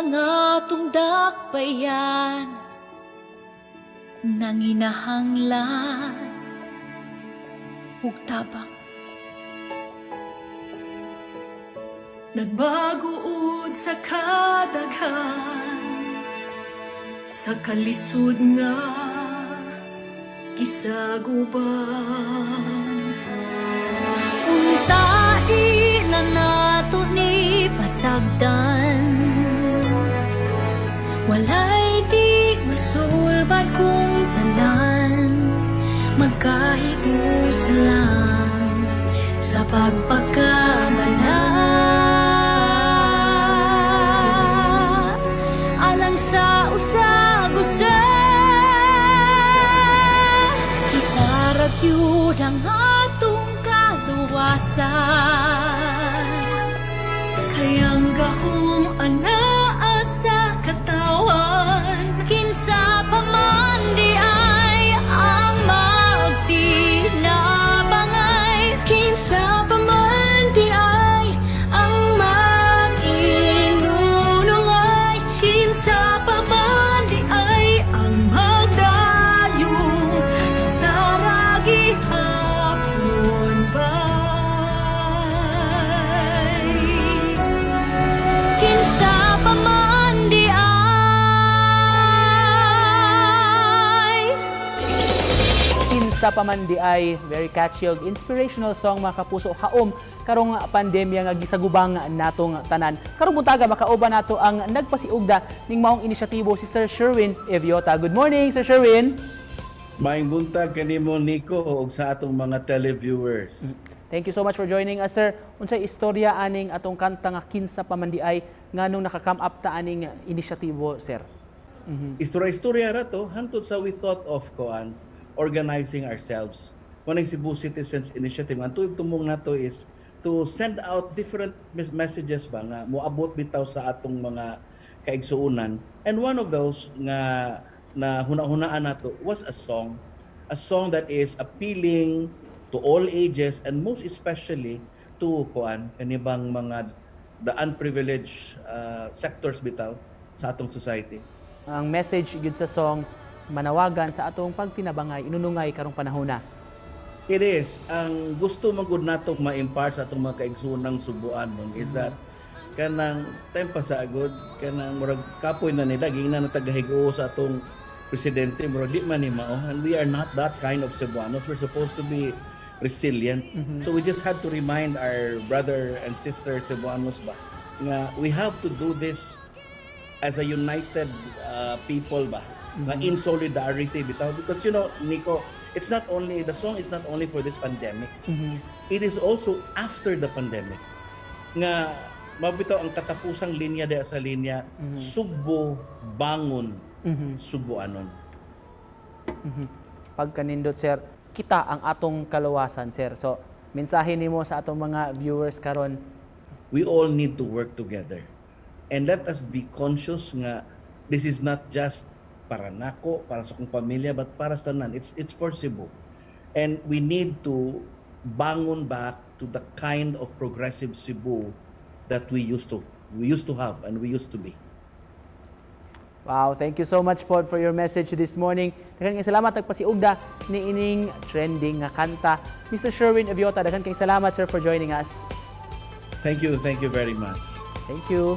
Ang atong dakbayan nanginahanglan ug tabang. Nagbaguod sa kadaghan sa kalisod nga gisaguban. Unta di na nato ni pasagdan. Walay di masulbad kung tanan magkahiusa lang sa pagpakamala alang sa usag-usa. Kita ra gyud ang atong kaluwasan, kay ang gahom anaa sa katawan. Kinsa pa man diay ang magtinabangay? Kinsa pa man diay ang mag-inunungay? Kinsa pa man diay ang magdayon? Kita ra gihapon bay. Kinsa pa man diay? Kinsa pa man diay, very catchy ug inspirational song, mga kapuso, haom karong pandemya nga gisagubang natong tanan. Karong buntaga, makauban nato ang nagpasiugda ning maong inisyatibo, si Sir Sherwin Eviota. Good morning, Sir Sherwin. Maayong buntag kanimo, Nico, ug sa atong mga televiewers. Thank you so much for joining us, sir. Unsay istorya aning atong kanta nga "Kinsa pa man diay"? Nganong naka-come up ta aning inisyatibo, sir? Istorya-istorya ra to hantod sa we thought of koan, organizing ourselves. Kanang Cebu Citizens Initiative. Ang tuyog tumong nato is to send out different messages ba nga moabot bitaw sa atong mga kaigsuonan. And one of those nga na huna-hunaan nato was a song. A song that is appealing to all ages and most especially to koan, kanibang mga the unprivileged sectors bitaw sa atong society. Ang message gyud sa song, manawagan sa atong pagtinabangay, inunungay karong panahona. It is. Ang gusto man gud natong ma-impart sa atong mga kaigsuonang Subuanon is that kanang time pa sa agod, kanang murag kapoy na nila, gingnan na tagahigo sa atong presidente, murag di man ni mao, and we are not that kind of Cebuanos. We're supposed to be resilient. So we just had to remind our brother and sister Cebuanos ba nga we have to do this as a united people ba nga in solidarity bitaw, because Nico, it's not only the song is not only for this pandemic, it is also after the pandemic nga mabitaw ang katapusang linya diha sa linya, "Sugbo, bangon, Subuanon." Pagkanindot, sir, kita ang atong kaluwasan, sir. So, mensahe nimo sa atong mga viewers karon? We all need to work together and let us be conscious nga this is not just para nako, para sa akong pamilya, but para sa tanan. It's for Cebu and we need to bangon back to the kind of progressive Cebu that we used to have and we used to be. Wow, thank you so much po for your message this morning. Daghan kay salamat, nagpasiugda ni ining trending nga kanta. Mr. Sherwin Eviota, daghan kay salamat, sir, for joining us. Thank you, thank you very much. Thank you.